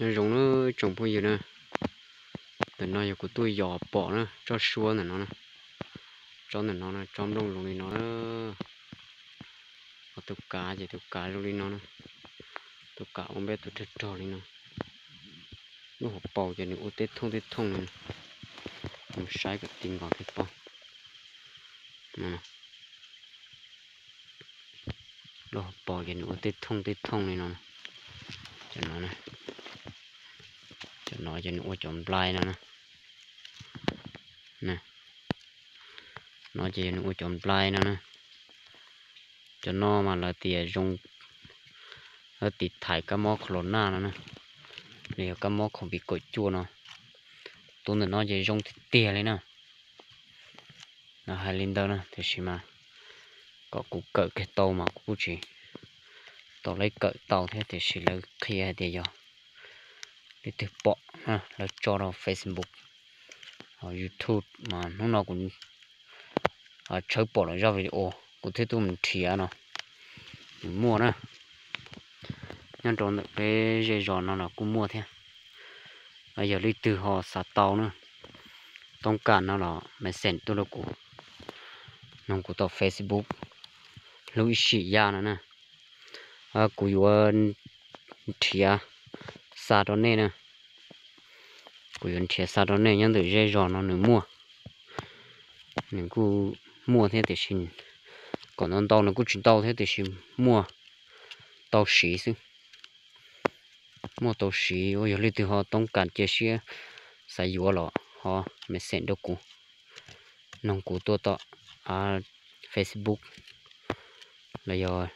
Nyob zoo na tsoom phooj ywg na, ntawm no yog kuv tuaj yos pom na, tsob suab ntawm no na, tsob ntawm no na, tsob nplooj zoo li no na. Ho tus kav ces tus kav zoo li no na, tus kav ua npeb tus rog rog li no. Lub hauv paus ces nws ua tej thooj tej thooj li no. Mus saib kom ti nkaus thiaj paub. Lub hauv paus ces nws ua tej thooj tej thooj li no. Cov no, cov no ces nws ua cov nplai no na. No ces yog nws ua cov nplai no na. Cov no mas lawv tias zoo, lawv tiv thaiv kab mob corona no na, los yog kab mob covid kaum cuaj no. Tus ntawm no ces zoo tiag tiag li na. Lawv hais li ntawd na, tiam sis mas kom kuv kawm kiag tau mas kuv kuj tsis tau lawv kawm tau thiab, tiam sis lawv qhia hais tias yog leej twg pom, lawv tso rau Facebook, YouTube mas hnub no kuv tshawb pom lawv zaj video kuv thiaj tuaj mus nrhiav no, nws muaj na. Nyob rau ntawm peb zej zos no los kuj muaj thiab. Yog leej twg ho xav tau na, toob kas no los message tuaj rau kuv, noog kuv tom Facebook, hlub ib sim yaj no na. Kuv yuav nrhiav xa rau nej na. Kuv yuav nrhiav xa rau nej, nyob ntawm zej zos no nws muaj, nws kuj muaj thiab tiam sis kom ntau ntau nws kuj tsis ntau thiab tiam sis muaj tau siv xwb. Muaj tau siv, yog leej twg ho toob kas cia siab xav yuav los ho message rau kuv, noog kuv tuaj tom Facebook los yog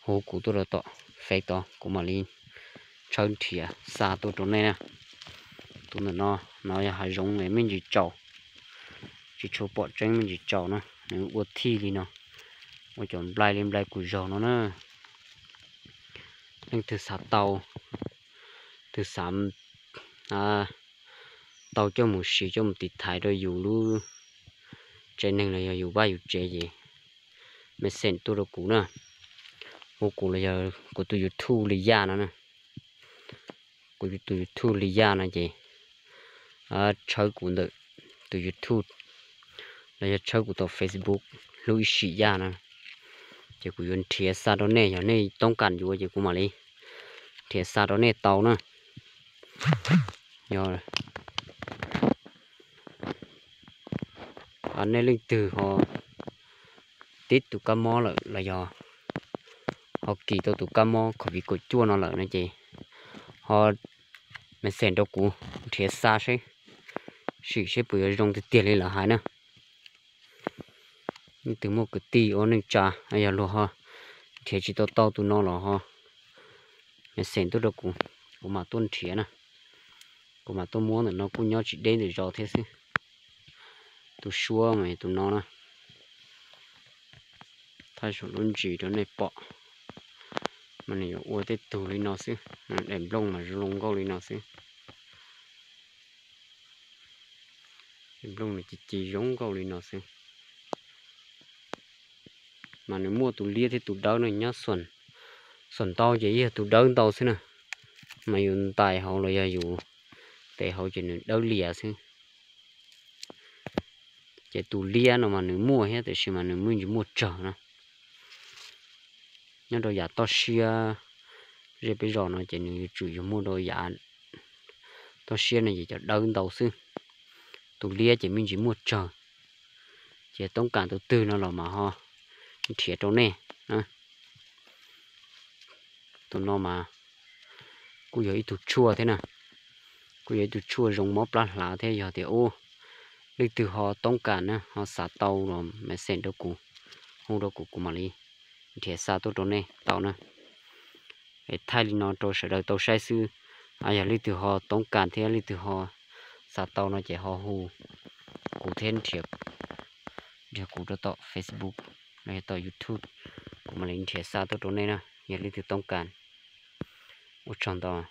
hu kuv tuaj rau tom Face tod, kuv mam li tshawb nrhiav xa tuaj rau nej na. Tus ntawm no, no yog hav zoov me ntsis tsaus, tsis tshua pom tseeb me ntsis tsaus na, nws ua thij li no, ua cov nplai li nplai kuv zaug no na. Leej twg xav tau, twg xav tau coj mus siv coj mus tiv thaiv rau yus lub tsev neeg los yog yus vaj yus tsev ces message tuaj rau kuv na. Hu kuv los yog kuv tus YouTube li Yaj no na. Kuv tus YouTube li Yaj no ces tshawb kuv ntawm tus YouTube los yog tshawb kuv tom Facebook hlub ib sim Yaj no, ces kuv yuav nrhiav xa rau nej, yog nej toob kas yuav ces kuv mam li nrhiav xa rau nej tau na. Yog nej leej twg ho tib tus kab mob lawm los yog ho kis tau tus kab mob covid kaum cuaj no lawm no ces ho message rau kuv nrhiav xa seb, sim seb puas yuav zoo tiag tiag li lawv hais na. Leej twg muaj kwv tij ua neej tsa, yog luag ho nrhiav tsis tau tau tus no los ho message tuaj rau kuv, kuv mam tuaj nrhiav na. Kuv mam tuaj muab, ntawm no kuj nyob tsis deb ntawm zos thiab xwb. Tus suab mas tus no na. Thaij saum lub ntsis rau nej pom, mas nws yuav ua tej tug li no xwb, daim nplooj mas zoo nkauj li no xwb. Daim nplooj nws ci ci zoo nkauj li no xwb. Mas nws muaj tus liab thiab tus dawb no nyob, xuas ntau ces yog tus dawb ntau xwb na, mas yus ntais hauv los yog yus tev hauv ces nws dawb lias xwb. Ces tus liab no mas nws muaj thiab tiam sis mas nws me ntsis muaj tsawg na. Nyob rau yav toj siab zej peb zos no ces nws yuav tsum yog muaj rau yav toj siab no ces cov dawb ntau xwb. Tus liab ces me ntsis muaj tsawg. Ces toob kas tus twg no los mas ho nrhiav rau nej. Tus no mas kuj yog ib tug tshuaj thiab na, kuj yog ib tug tshuaj zoo mob plab hlav thiab. Yog tias ub, leej twg ho toob kas na, ho xav tau los message rau kuv, hu rau kuv, kuv mam li nrhiav xa tuaj rau nej tau na. Es thaij li no rau sawv daws tau saib xwb. Yog leej twg ho toob kas thiab leej twg ho xav tau no ces ho hu kuv thiab nrhiav kuv rau tom Facebook los yog tom YouTube, kuv mam li nrhiav xa tuaj rau nej na, yog leej twg toob kas. Ua tsaug ntau.